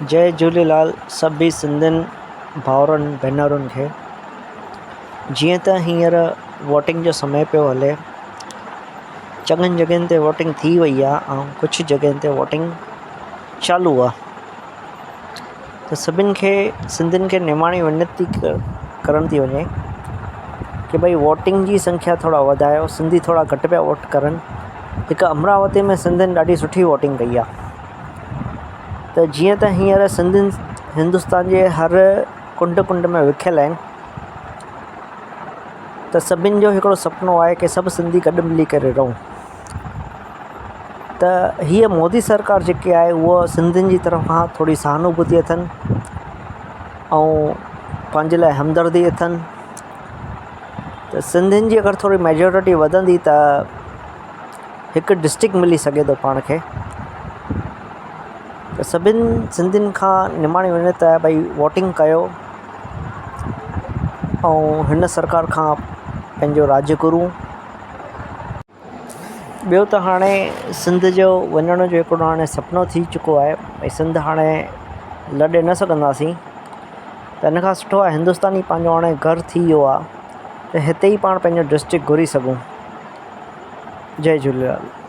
جئي جهوليلال سڀئي سنڌين ڀائرن ڀينرن کي جيئن ته هينئر ووٽنگ جو سمي پيو هلي چڱن جڳهين تي ووٽنگ ٿي وئي آهي ۽ ڪجهه جڳهين تي ووٽنگ چالو آهي ته سڀني کي سنڌين کي نماڻي وينتي ڪرڻ ٿي وڃي ڪه ڀئي ووٽنگ جي سنکيا ٿورا وڌايو سنڌي ٿورا گهٽ پيا ووٽ ڪرن هڪ امراوتي ۾ سنڌين ڏاڍي سٺي ووٽنگ ڪئي آهي ته جيئن ته هينئر سنڌين هندستان جي هر ڪنڊ ڪنڊ ۾ وکيل آهن ته سڀني جو هڪڙو سپنو آهي ڪه سڀ سنڌي گڏ ملي ڪري رهون ته هيءَ مودي سرڪار جيڪي آهي اها سنڌين جي طرف کان ٿوري سهانڀوتي اٿن ۽ پنهنجي لاءِ همدردي اٿن ته سنڌين جي اگر ٿوري ميجارٽي وڌندي ته هڪ ڊسٽرڪٽ ملي سگهي ٿو پاڻ کي ته سڀني سنڌين کان نماڻي وينتي آهي ڀئي ووٽنگ ڪيو ۽ هن سرڪار کان پنهنجو راڄ گهرون. ٻيو ته هاڻي سنڌ جو وڃڻ جو هڪڙو هاڻي سپنو ٿي چڪو آهي ڀئي سنڌ هاڻي لڏي نه سگهنداسين ته ان کان سٺو آهي هندستان ئي پنهنجو هاڻي گهر ٿي ويو آهي ته هتي ئي پاڻ پنهنجو ڊسٽرڪٽ گهري سگهون. جئي جهوليلال.